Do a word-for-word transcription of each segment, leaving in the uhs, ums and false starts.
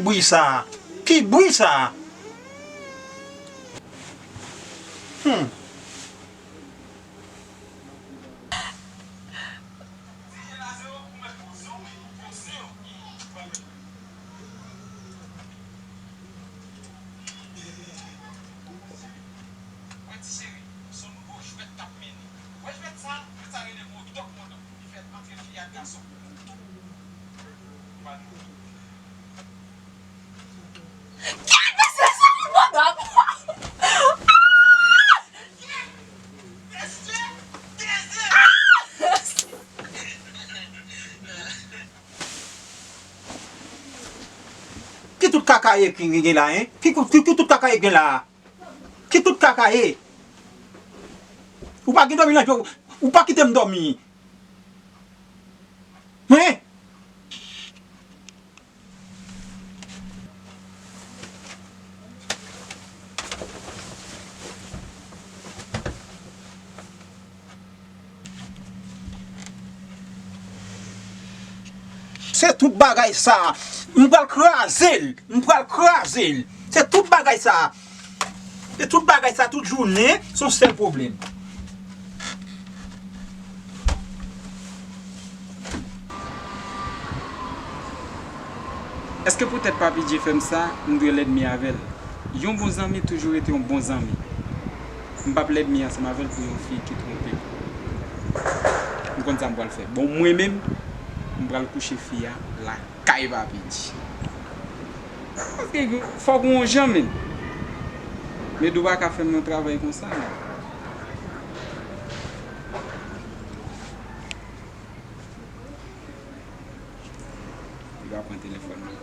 Bri sa a? Ki bri sa a? Hmm. Ki tout kaka ye ki gen la, en? Ki, ki, ki tout kaka ye gen la? Ki tout kaka ye? Ou pa gen dòmi nan je w, ou pa kite m dòmi. Hein? Se tout bagay sa a. M pral kraze l. M pral kraze l. Se tout bagay sa a. Se tout bagay sa a, tout jounen, se yon sèl pwoblèm. Èske poutèt Papi Dje fè m sa, m dwe lènmi avè l? Yon bon zanmi toujou rete yon bon zanmi. M p ap lènmi ansanm avè l pou yon fi ki twonpe m. M konn sa m pral fè. Bon, mwen menm, m pral kouche fi a lakay Papi Dje. Paske fòk ou yon jan menm. Medou pa ka fè m yon travay konsa, non. Li pa pran telefòn nan.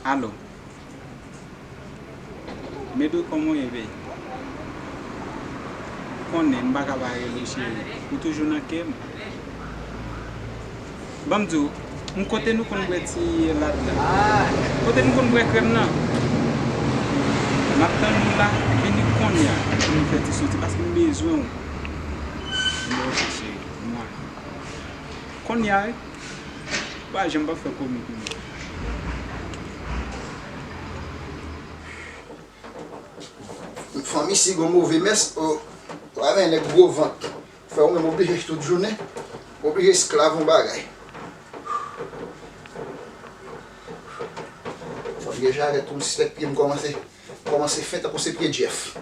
Alo. Medou, kòman w ye, baby? Ou konnen, m pa ka pa rele w cheri. Ou toujou nan kè m. Ban m di w, m kote nou konn bwè ti lat la. Kote nou konn bwè krèm nan. M ap tann ou la, vini kounye a pou nou fè ti soti, paske m bezwen w. Nimewo sa, cheri, mwen. Kounye a, wi. Ou pa janm p ap fè komik, non. Fanmi, si gon move mès, o, ou pa wè nèg gwo vant. Fè ou menm oblije tout jounen, oblije esklav yon bagay. Fò m gen jarèt tou, m sispèk pye m kòmanse, kòmanse fen tankou se pye Jeff.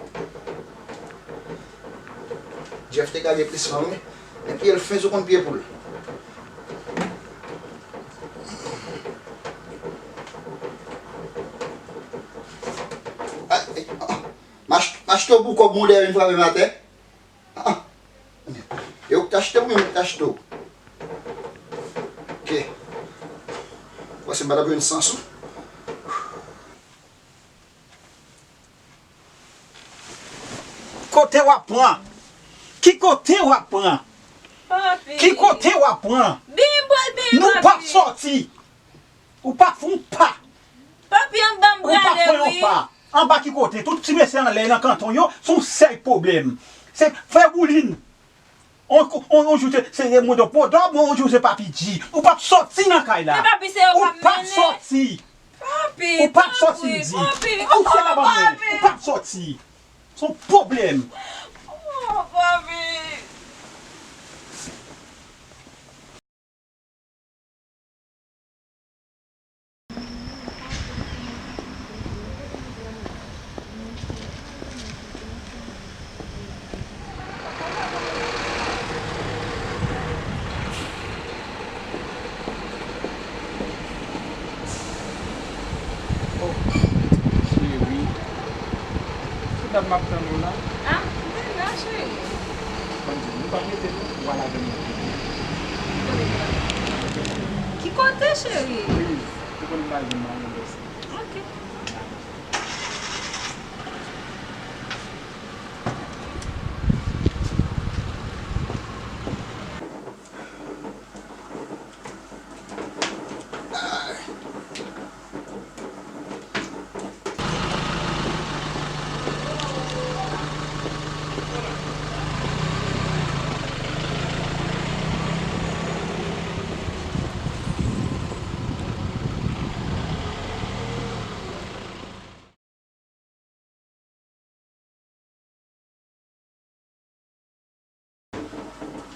Jeff te ka gen plis fanmi, men pye l fen sou konn pye poul. Ah, eh, ah, ah. M ach-, m achte w pou kòb, mwen, ou vin frape m atè. Ah, ah. E ou k t achte m oubyen mwen k t achte w? Ok. Ou panse m pa t ap jwenn sans ou? Kote w ap pran? Ki kote w ap pran? Papi. Ki kote w ap pran? Bin, bwè l bin, papi. Nou p ap sòti. Ou pa fè yon pa. Papi, anba m prale, wi. Ou pa fè yon pa. Anba ki kote? Tout ti mesye anlè nan kanton yo, se yon sèl pwoblèm. Se frè Boulin. On, on, on jou se, se Modo Podòb, on jou se Papi Dji. Ou p ap sòti nan kay la. Men papi, se yo k ap mennen. Ou p ap sòti. Papi, ou p ap sòti, m di. Papi, ou fè la, papi. Ou p ap sòti. Se yon pwoblèm. Oh, papi. Oh, cheri. Se dat m ap tann ou la. Ah, m te la, cheri. Ban m di w, nou p ap rete non, ou al avè m nan kote. Ki kote, cheri? Pliz, ou konn m pa janm al nan bòs. Ok.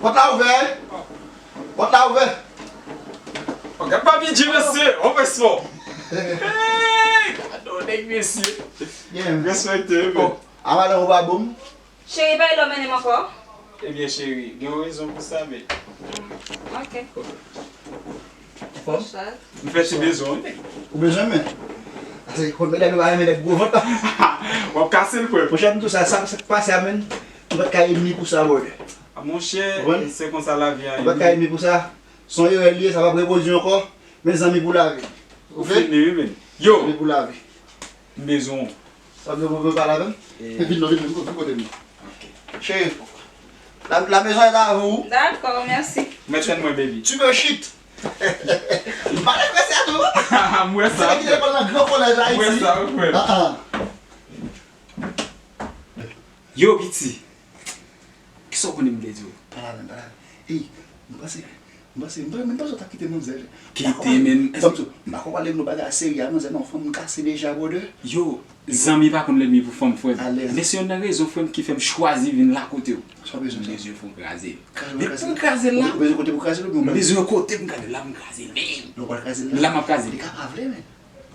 Pòt la ouvè. Pòt la ouvè. Oh, gad Papi G, mesye. Oh, respè. Hey, gade yon nèg, mesye. Byen. Respekte, men. Bon, a madanm ou pa bon? Cheri, pa lè w mennen m ankò? Ebyen, cheri, gen yon rezon pou sa, men. Ok. Anfòm? M fè ti bezwen, wi. Ou bezwen, men? Pase, konn medam yo pa renmen nèg gwo vant. W ap kase l, frè. Monchè, m di w sa, sa, sa k pase a, men. Nou pa t ka enmi pou sa, brother. A, monchè, se konsa lavi a ye. Nou pa t ka enmi pou sa. Se yon erè li ye, sa p ap repwodui ankò. Men zanmi pou lavi. Ou fini, wi, men. Yo! Zanmi pou lavi. M bezwen w. Sa vle pou mwen pale avè m? Vin non, vin, vin, vin kote m. Ok. Cheri, la, la maison est à vous. D'accord, merci. Mèt fè mwen, baby. Tu peux shit. M pale fransè a tou. M wè sa. Se ki te lekòl nan gran kolèj Ayiti. M wè sa, wi, frè. Ah, ah. Yo, piti. Kisa w konnen m vle di w? Pa la menm, pa la menm. Ey, m panse, m panse, m panse, m panse w t ap kite manzè. Kite, men. M pa konn pale nou bagay serye a manzè non, fanm kase deja, brother. Yo, zanmi pa konn lènmi pou fanm, frè m. Alèz. Men se youn nan rezon, frè m, ki fè m chwazi vin la kote w. Sa w bezwen, sa? M bezwen fò w kraze l. Depi m kraze l la, ou bezwen kote pou kraze l, oubyen ou bezwen kote m kraze l la, m kraze l menm. Ou pral kraze l la? La m ap kraze l. Li ka pa vle, men.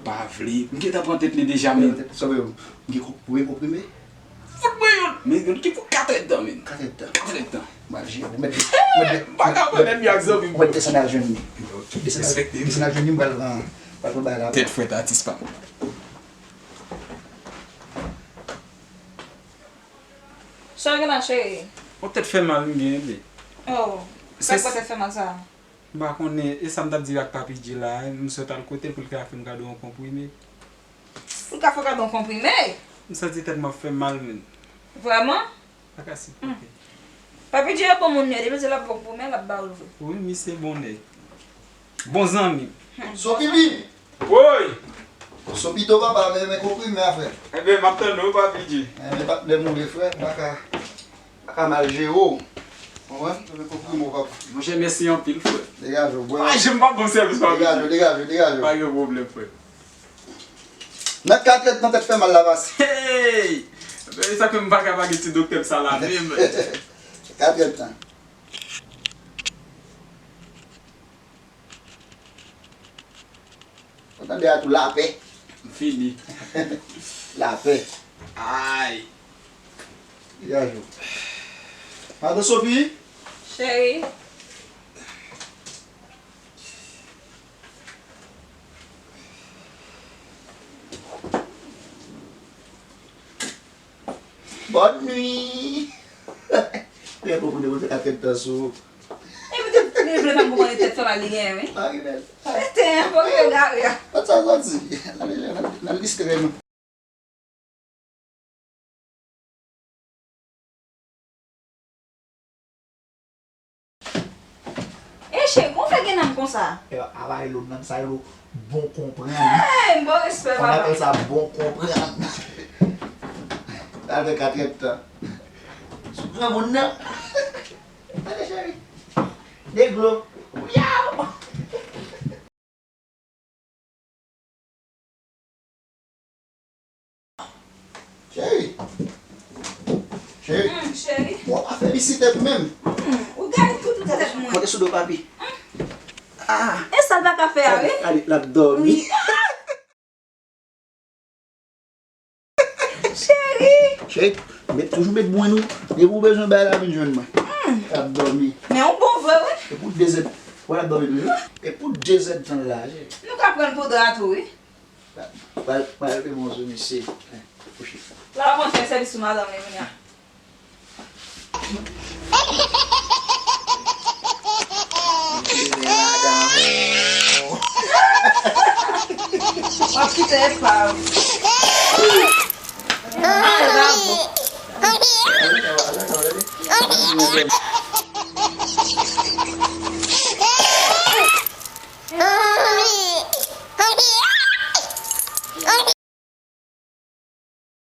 Pa vle. M gentan pran tèt li deja, men. Sa w bezwen? M gen konp-, ou gen konprime? Fout mwen youn! Men youn ki pou katrèdtan, men. Katrèdtan? Katrèdtan. M al jere. Ou mèt, ou mèt, m pa ka pran lènmi ak zanmi m. Ou mèt desann al jwenn li. Desann al, desann al jwenn li, m pral pran, pral pran bagay la. Tèt frèt, atis pa m. Sa w gen la, cheri? Yon tèt fè mal m gen, bebe. Oh, sa k fè tèt fè mal sa? M pa konnen, e sa m t ap di ak Papi G la, m sot al kote l pou l ka fè m kado yon konprime. Pou l ka fè w kado yon konprime? M santi tèt mwen ap fè m mal, men. Vrèman? Pa ka sipote. Papi G a bon moun, men depi se l ap bon pou men, l ap ba w l vre. Wi, misye bon nèg. Bon zanmi. Sopipi! Woy! Sopito papa, men, men konprime a, frè. Ebyen, m ap tann ou, Papi G. Men patnè m ou ye, frè, m pa ka, pa ka mal jere w. Konprann? Men konprime w, papa. Monchè, mèsi anpil, frè. Degaje w, bwè. Ah, jem pa bon sèvis, Papi G. Degaje w, degaje w, degaje w. Pa gen pwoblèm, frè. Nan katrèdtan tèt fè mal la pase. Hey! E sa ke m pa ka pa gen ti doktè m sa la menm. Katrèdtan. Ou tande a tou lapè. M fini. Lapè. Ay. Degaje w. Madan Sophie. Cheri. Bòn nwi. Lè pou moun te ka fè tan sou. Epi te, te vle fè m konprann tèt fè mal li genyen, wi. Pa gen bèl. Mete, fòk yo gare a. Kot sa soti? Nan, nan, nan, nan listè nou. E cheri, kon fè gen nanm konsa? E a, a pa rele w nanm sa, rele w bon konprann. Hey, bon respè, papa. On appelle ça bon konprann. Sa fè katrèdtan. Sou granmoun nan. Tande cheri. Negro. Yow! Cheri. Cheri. Hmm, cheri. Bon, w ap felisite m menm. Hmm, ou gade tout, tout tèt mwen. Monte sou do papi. Hmm. Ah. E sa l pa ka fè a, wi? Gade, l ap dòmi. Wi. Cheri! Cheri, met, toujou met bwen nou. Depi w bezwen bagay la, vin jwenn mwen. Hmm. L ap dòmi. Men ou bon vre, wi. E pou de zèd, wè l ap dòmi toujou. E pou de zèd tan la, cheri. Nou ka pran l pou dra tou, wi. Pral, pral, pral, bon, sou misye. Kouche. La, w ap antre sèvis sou madanm li, kounye a. W ap kite epav. Ah, bravo.